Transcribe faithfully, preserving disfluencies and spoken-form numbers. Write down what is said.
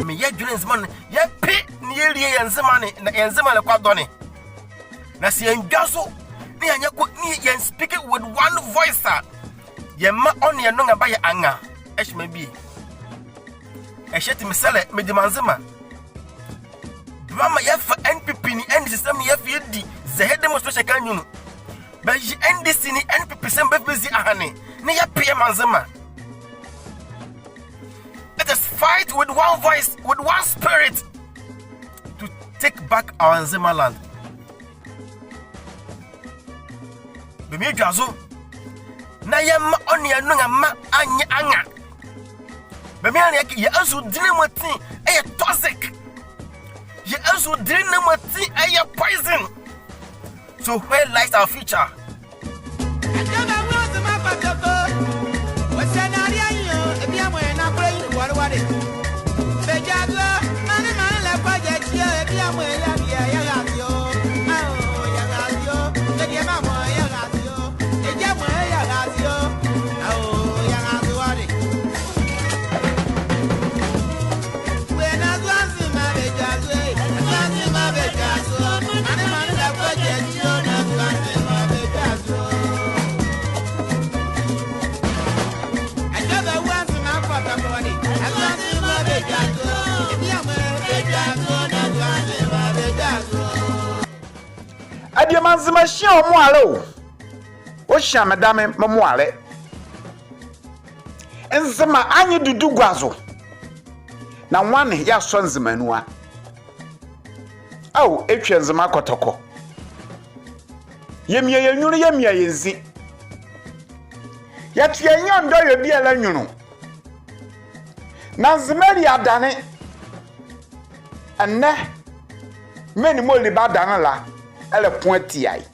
Meyɛ adwenle Nzema ne, yɛpe na yɛlie yɛ Nzema ne, na yɛ Nzema ɛlɛkɔ adɔne. Na sɛ yɛandwa zo, na yɛanyɛ ko, na yɛanspeak with one voice a, yɛ mra ɔ nee yɛ nɔnga bayɛ anra, ɛhye maa bie. Ɛhye ati mesɛlɛ, me gyima Nzema. Bɛmmamaa yɛfa N P P nee N D C nsɛm yɛfa yɛdi zɛhae demonstration ka nyunlu. Bɛye N D C nee N P P nsɛm bɛfa bɛzi ahenle, na yɛpe yɛmaa Nzema. Let us fight with one voice, with one spirit to take back our Nzema land. Bɛmmaa yɛdwazo. Na yɛ mra ɔ nee yɛ nɔnga mra anyɛ anra. Bɛmmaa yɛnlea kɛ yɛ azudinli ne mɔti ɛyɛ toxic. Yɛ azudinli ne mɔti ɛyɛ poison. So where lies our future? Adiema Nzema, hyia wɔ moalɛ o. Ɔhyia me dame me moalɛ. Nzema anye dudu gua zo. Na nwane yɛasɔ Nzema nu a? Ao, ɛtwia Nzema kɔtɔkɔ. Yɛmia yɛ nyunlu, yɛmia yɛ nzi. Yɛto yɛ nye ɔndɔ yɛ biala nyunlu. Na Nzema ali adane. Ɛnɛ, menli mɔɔ li bɛ adane la, ɛlɛko atia ye.